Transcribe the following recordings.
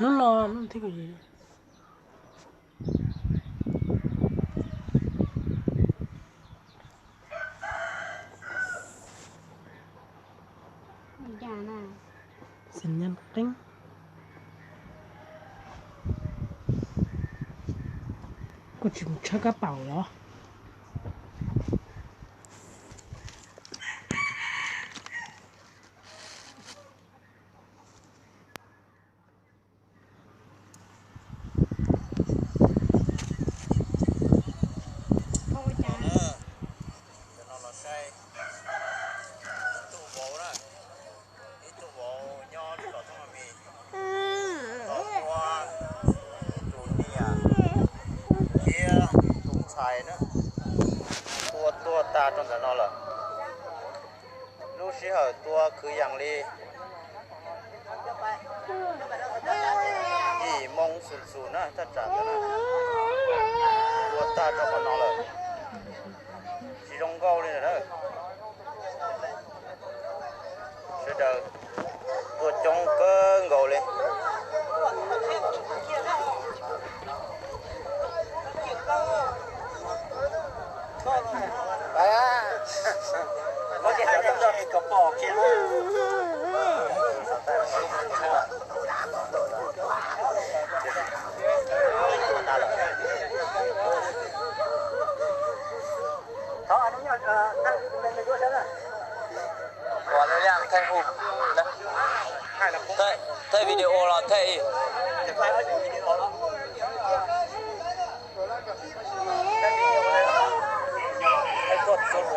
Hnub no thiab kuv yim. Xim nyas qeeb. Koj tsis mus tshawb kab paus los? Cov no los saib ib tug vauv na, ib tug vauv nyob lub zos Thoob Los Mis, los tua tus niam thiab tus ntxhais na, tua tuag tag rau ntawm no lawm. Lub sij hawm tua kwv yees li yim moo xus xus na, thaj tsam ntawd na, tua tag rau qhov no lawm. Tsis zoo nkauj li ntawd na. Sawv daws tuaj coob kawg nkaus li. Thaij video los thaij ib. Koj twb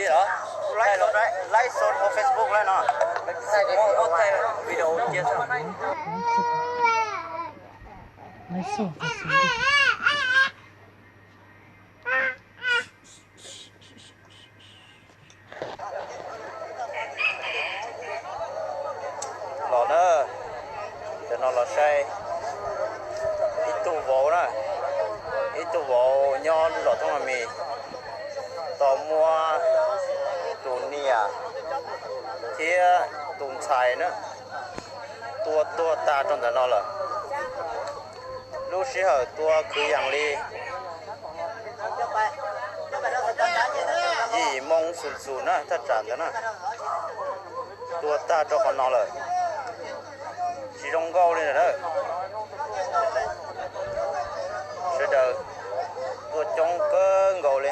ib los, live show hauv Facebook lawm no. Muab thaij video cia. Los na, cov no los saib ib tug vauv na, ib tug vauv nyob lub zos Thoob Los Mis, tau muab tus niam thiab tus ntxhais na tua tuag tag rau ntawm no lawm. Lub sij hawm tua kwv yees li yim moo xus xus na, thaj tsam ntawd na, tua tag rau qhov no lawm. Tsis zoo nkauj li ntawd na. Sawv daws tuaj coob kawg nkaus li.